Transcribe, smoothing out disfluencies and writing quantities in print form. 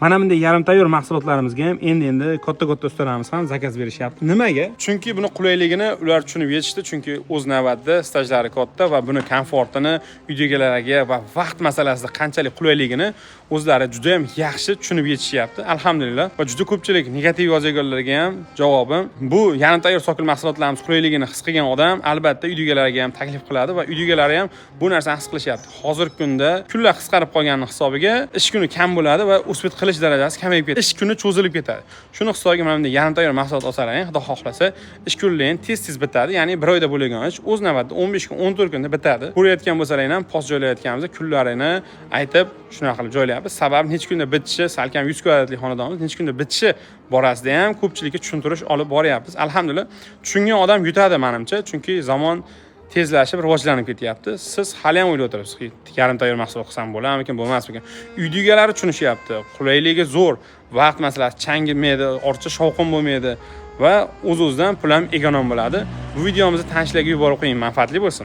Mana bunday yarim tayyor mahsulotlarimizga ham endi katta katta ustalarimiz ham zakaz berishyapti. Nimaga? Chunki buni qulayligini ular tushunib yetishdi, chunki o'z navbatida stajlari katta va buni komfortini uyda egalariga va vaqt masalasida qanchalik qulayligini o'zlari juda ham yaxshi tushunib yetishyapti, alhamdulillah. Va juda ko'pchilik negativ yozganlarga ham javobim: bu yarim tayyor sokil mahsulotlarimiz qulayligini his qilgan odam albatta uy egalariga ham taklif qiladi va uy egalari ham bu narsani his qilishyapti. Hozirgi kunda kunlar qisqarib qolgani hisobiga ish kuni kam bo'ladi va успеть qilish darajasi kamayib ketadi, ish kuni cho'zilib ketadi. Shuni hisobiga mana bunday yarim tayyor mahsulot olsalaring, xudo xohlasa, ish kunlaring tez tez bitadi. Ya'ni bir oyda bo'ladigan ish o'z navbatida 15 kun, 14 kunda bitadi. Ko'rayotgan bo'lsalaring ham, post joylayotganimizda kunlarini aytib, shunaqa qilib joylayapmiz. Sababi necha kunda bitishi, salkam 100 kvadratli xonadonimiz necha kunda bitishi borasida ham ko'pchilikka tushuntirish olib boryapmiz. Alhamdulillah, tushungan odam yutadi manimcha, chunki zamon tezlashib, rivojlanib ketyapti. Siz hali ham o'ylab o'tiribsiz, yarim tayyor mahsulot qilsam bo'larmikin, bo'lmasmikin. Uyni egalari tushunishyapti, qulayligi zo'r, vaqt masalasi, changilmaydi, ortiqcha shovqin bo'lmaydi va o'z o'zidan pul ham эконом bo'ladi. Bu videomizni tanishlarga yuborib qo'ying, manfaatli bo'lsin.